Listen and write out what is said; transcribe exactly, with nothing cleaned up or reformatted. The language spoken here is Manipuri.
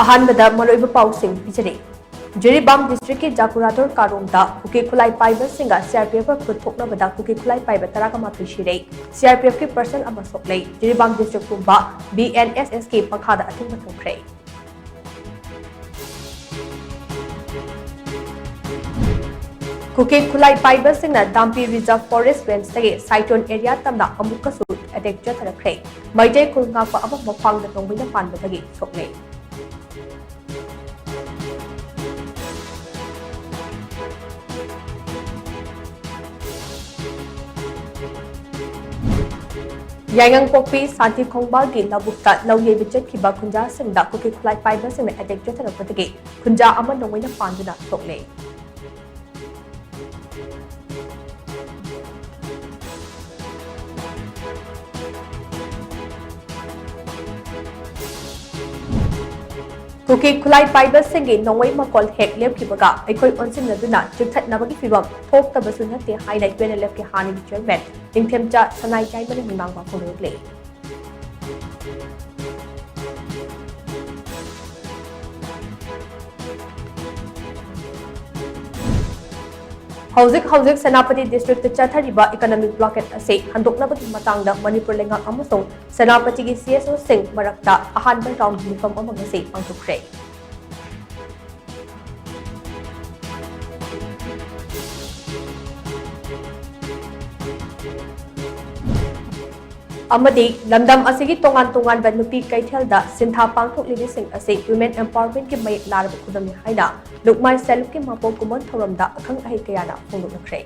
ꯑꯍꯥꯟꯕꯗ ꯃꯔꯨꯑꯣꯏꯕ ꯄꯥꯎꯁꯤꯡ ꯄꯤꯖꯔꯤ꯫ ꯖꯤꯔꯤꯕꯥꯝ ꯗꯤꯁꯇ꯭ꯔꯤꯛꯀꯤ ꯖꯥꯀꯨꯔꯥꯊꯣꯔ ꯀꯥꯔꯣꯡꯗ ꯀꯨꯀꯤ ꯈꯨꯠꯂꯥꯏ ꯄꯥꯏꯕꯁꯤꯡꯒ ꯁꯤ ꯑꯥꯔ ꯄꯤ ꯑꯦꯐꯀ ꯈꯨꯠ ꯊꯣꯛꯅꯕꯗ ꯀꯨꯀꯤ ꯈꯨꯠꯂꯥꯏ ꯄꯥꯏꯕ ꯇꯔꯥꯒ ꯃꯥꯊꯣꯏ ꯁꯤꯔꯦ꯫ ꯁꯤ ꯑꯥꯔ ꯄꯤ ꯑꯦꯐꯀꯤ ꯄꯔꯁꯟ ꯑꯃ ꯁꯣꯛꯂꯦ꯫ ꯖꯤꯔꯤꯕꯥꯝ ꯗꯤꯁꯇ꯭ꯔꯤꯛ ꯄꯨꯝꯕ ꯕꯤ ꯑꯦꯟ ꯑꯦꯁ ꯑꯦꯁꯀꯤ ꯃꯈꯥꯗ ꯑꯊꯤꯡꯕ ꯊꯝꯈ꯭ꯔꯦ꯫ ꯀꯨꯀꯤ ꯈꯨꯠꯂꯥꯏ ꯄꯥꯏꯕꯁꯤꯡꯅ ꯗꯥꯝꯄꯤ ꯔꯤꯖꯔꯚ ꯐꯣꯔꯦꯁ ꯔꯦꯟꯖꯇꯒꯤ ꯁꯥꯏꯇꯣꯟ ꯑꯦꯔꯤꯌꯥ ꯇꯝꯅ ꯑꯃꯨꯛꯀꯁꯨ ꯑꯦꯇꯦꯛ ꯆꯠꯊꯔꯛꯈ꯭ꯔꯦ꯫ ꯃꯩꯇꯩ ꯈꯨꯜ ꯉꯥꯛꯄ ꯑꯃ ꯃꯈ꯭ꯋꯥꯡꯗ ꯅꯣꯡꯃꯩꯅ ꯄꯥꯟꯕꯗꯒꯤ ꯁꯣꯛꯂꯦ꯫ ꯌꯥꯏꯉꯪꯄꯣꯛꯄꯤ ꯁꯥꯟꯇꯤ ꯈꯣꯡꯕꯥꯜꯒꯤ ꯂꯧꯕꯨꯛꯇ ꯂꯧ ꯌꯩꯕ ꯆꯠꯈꯤꯕ ꯈꯨꯟꯖꯥꯁꯤꯡꯗ ꯀꯨꯀꯤ ꯈꯨꯠꯂꯥꯏ ꯄꯥꯏꯕꯁꯤꯡꯅ ꯑꯦꯇꯦꯛ ꯆꯠꯊꯔꯛꯄꯗꯒꯤ ꯈꯨꯟꯖꯥ ꯑꯃ ꯅꯣꯡꯃꯩꯅ ꯄꯥꯟꯗꯨꯅ ꯁꯣꯛꯂꯦ꯫ ꯀꯨꯀꯤ ꯈꯨꯠꯂꯥꯏ ꯄꯥꯏꯕꯁꯤꯡꯒꯤ ꯅꯣꯡꯃꯩ ꯃꯈꯣꯜ ꯍꯦꯛ ꯂꯦꯞꯈꯤꯕꯒ ꯑꯩꯈꯣꯏ ꯑꯣꯟꯁꯤꯟꯅꯗꯨꯅ ꯆꯤꯛꯊꯠꯅꯕꯒꯤ ꯐꯤꯚꯝ ꯊꯣꯛꯇꯕꯁꯨ ꯅꯠꯇꯦ ꯍꯥꯏꯅ ꯌꯨ ꯑꯦꯟ ꯑꯦꯜ ꯑꯦꯐꯀꯤ ꯍꯥꯟꯅꯒꯤ ꯆꯤꯌꯔꯃꯦꯟ ꯅꯤꯡꯊꯦꯝꯆꯥ ꯁꯅꯥꯏ ꯌꯥꯏꯃꯅ ꯅꯨꯡꯅꯥꯡꯕ ꯐꯣꯡꯗꯣꯛꯂꯤ꯫ ꯍꯧꯖꯤꯛ ꯍꯧꯖꯤꯛ ꯁꯦꯅꯥꯄꯇꯤ ꯗꯤꯁꯇ꯭ꯔꯤꯛꯇ ꯆꯠꯊꯔꯤꯕ ꯏꯀꯣꯅꯣꯃꯤꯛ ꯕ꯭ꯂꯣꯀꯦꯠ ꯑꯁꯤ ꯍꯟꯗꯣꯛꯅꯕꯒꯤ ꯃꯇꯥꯡꯗ ꯃꯅꯤꯄꯨꯔ ꯂꯩꯉꯥꯛ ꯑꯃꯁꯨꯡ ꯁꯦꯅꯥꯄꯇꯤꯒꯤ ꯁꯤ ꯑꯦꯁ ꯑꯣꯁꯤꯡ ꯃꯔꯛꯇ ꯑꯍꯥꯟꯕ ꯔꯥꯎꯟꯒꯤ ꯃꯤꯐꯝ ꯑꯃ ꯉꯁꯤ ꯄꯥꯡꯊꯣꯛꯈ꯭ꯔꯦ꯫ ꯑꯃꯗꯤ ꯂꯝꯗꯝ ꯑꯁꯤꯒꯤ ꯇꯣꯉꯥꯟ ꯇꯣꯉꯥꯟꯕ ꯅꯨꯄꯤ ꯀꯩꯊꯦꯜꯗ ꯁꯤꯟꯊꯥ ꯄꯥꯡꯊꯣꯛꯂꯤꯕꯁꯤꯡ ꯑꯁꯤ ꯋꯤꯃꯦꯟ ꯑꯦꯝꯄꯥꯋꯔꯃꯦꯟꯠꯀꯤ ꯃꯌꯦꯛ ꯂꯥꯔꯕ ꯈꯨꯗꯝꯅꯤ ꯍꯥꯏꯅ ꯂꯨꯛꯃꯥꯏ ꯁꯦꯜꯐꯀꯤ ꯃꯄꯣꯛ ꯀꯨꯝꯑꯣꯟ ꯊꯧꯔꯝꯗ ꯑꯈꯪ ꯑꯍꯩ ꯀꯌꯥꯅ ꯐꯣꯡꯗꯣꯛꯅꯈ꯭ꯔꯦ꯫